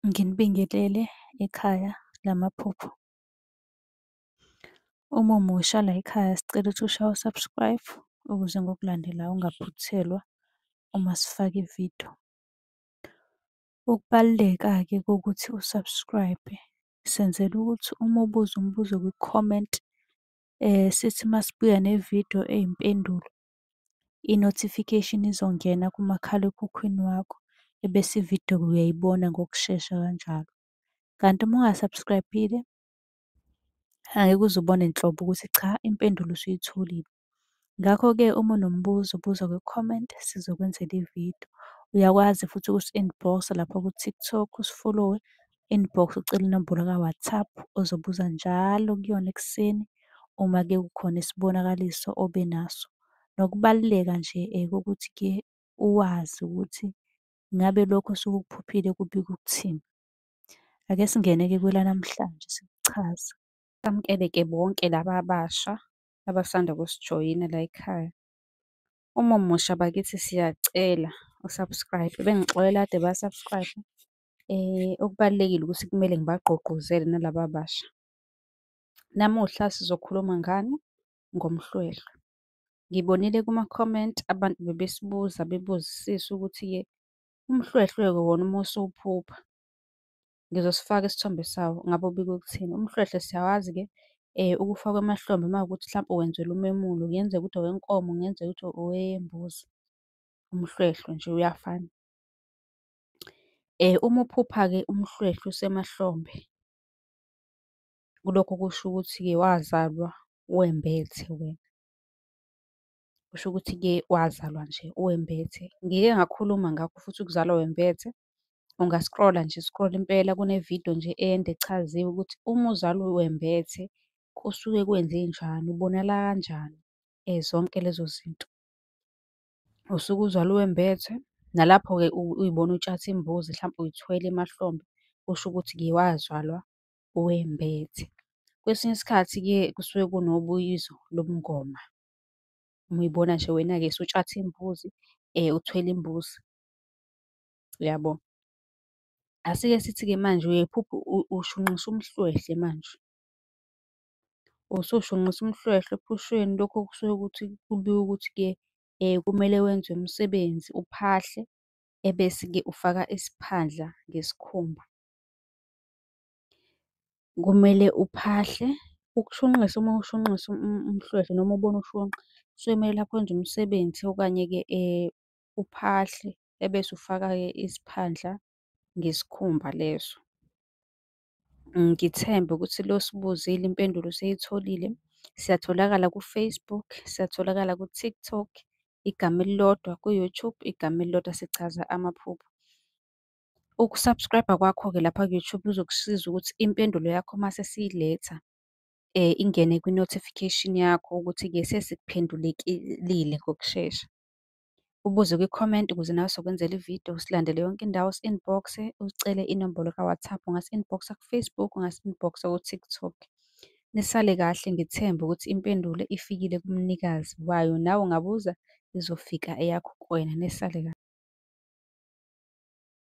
Nginibingelele ekhaya lamaphupho. Uma umusha layikhaya sicela ukuthi ushaye u-subscribe ukuze ngokulandelayo ungaphuthelwa uma sifaka ividiyo. Ukubaluleka-ke kokuthi u-subscribe-e, senzela ukuthi uma ubuza umbuzo kwi-comment, sithi uma sibuya nevidiyo eyimpendulo, i-notification izongena kumakhalekhukhwini wakho, ebese ividiyo uyayibona ngokushesha kanjalo. Kanti uma unga-subscribe-ile, angeke uze ubone nhlobo ukuthi cha impendulo usuyitholile. Ngakho-ke uma unombuzo buza kwi-comment sizokwenzela ividiyo. Uyakwazi futhi ukusi-inbox-a lapha ku-TikTok usifolowe, inbox ucele inombolo ka-WhatsApp ozobuza njalo kuyona ekuseni uma-ke kukhona isibonakaliso obe naso. Nokubaluleka nje kokuthi-ke uwazi ukuthi ngabe lokhu osuke ukuphuphile kubika ukuthini. Ake singene-ke kwelanamhlanje sikuchaze. Samukele-ke bonke laba abasha abasanda ukusijoyina layikhaya. Uma umusha bakithi siyacela u-subscribe. Bengixolela kade ba-subscribe-a. Okubalulekile ukuthi kumele ngibagqugquzele nalaba abasha. Namuhla sizokhuluma ngani? Ngomhlwehlwe. Ngibonile kuma-comment abantu bebesibuza bebuzisisa ukuthi-ke umhlwehlwe-ke wona uma usuwuphupha, ngizosifaka isithombe sawo, ngabe ubika ukuthini? Umhlwehlwe siyawazi-ke ukufakwa emahlombe uma kuwukuthi mhlampe wenzelwa umemulo, kungenzeka ukuthi owenkomo, kungenzeka ukuthi owembuzi. Umhlwehlwe nje uyafana. Uma uphupha-ke umhlwehlwe usemahlombe, kulokho kusho ukuthi-ke wazalwa wembethe wena. Kusho ukuthi-ke wazalwa nje wembethe. Ngike ngakhuluma ngakho futhi ukuzalwa wembethe. Unga-scroll-a nje scroll impela kune-video nje ende echaziwe ukuthi uma uzalwa wembethe kusuke kwenzenjani, ubonakala kanjani, zonke lezo zinto. Usuke uzalwe wembethe, nalapho-ke uy'bona utshatha imbuzi hlampe uyithwele emahlombe, kusho ukuthi-ke wazalwa wembethe. Kwesinye isikhathi-ke kusuke kunobizo lobungoma. Uma uy'bona nje wena-ke usutshatha imbuzi, uthwele imbuzi, uyabo. Asike sithi-ke manje uyay'phupha ushunqisa umhlwehlwe manje. Usushunqisa umhlwehlwe ephusheni, lokho kusuke kuthi kubika ukuthi-ke kumele wenze umsebenzi uphahle, ebese-ke ufaka isiphandla ngesikhumba. Kumele uphahle, ukushunqisa uma ushunqisa umhlwehlwe noma ubona ushunqa, kusuke kumele lapho wenze umsebenzi okanye-ke uphahle ebese ufaka-ke isiphandla ngesikhumba leso. Ngithembe ukuthi lo osibuzile impendulo useyitholile. Siyatholakala ku-Facebook, siyatholakala ku-TikTok, igama elilodwa, ku-YouTube, igama elilodwa, sichaza amaphupho. Uku-subscribe-a kwakho-ke lapha ku-YouTube kuzokusiza ukuthi impendulo yakho mase siyiletha ingene kwi-notification yakho ukuthi-ke sesikuphendulekile ngokushesha. Ubuze kwi-comment ukuze nawe sizokwenzela ividiyo, usilandele yonke indawo, usi-inbox-e, ucele inombolo ka-WhatsApp. Ungasi-inbox-a ku-Facebook, ungasi-inbox-a ku-TikTok. Nisale kahle, ngithembe ukuthi impendulo ifikile kumnikazi wayo. Nawe ungabuza, izofika eyakho kuwena. Nisale kahle.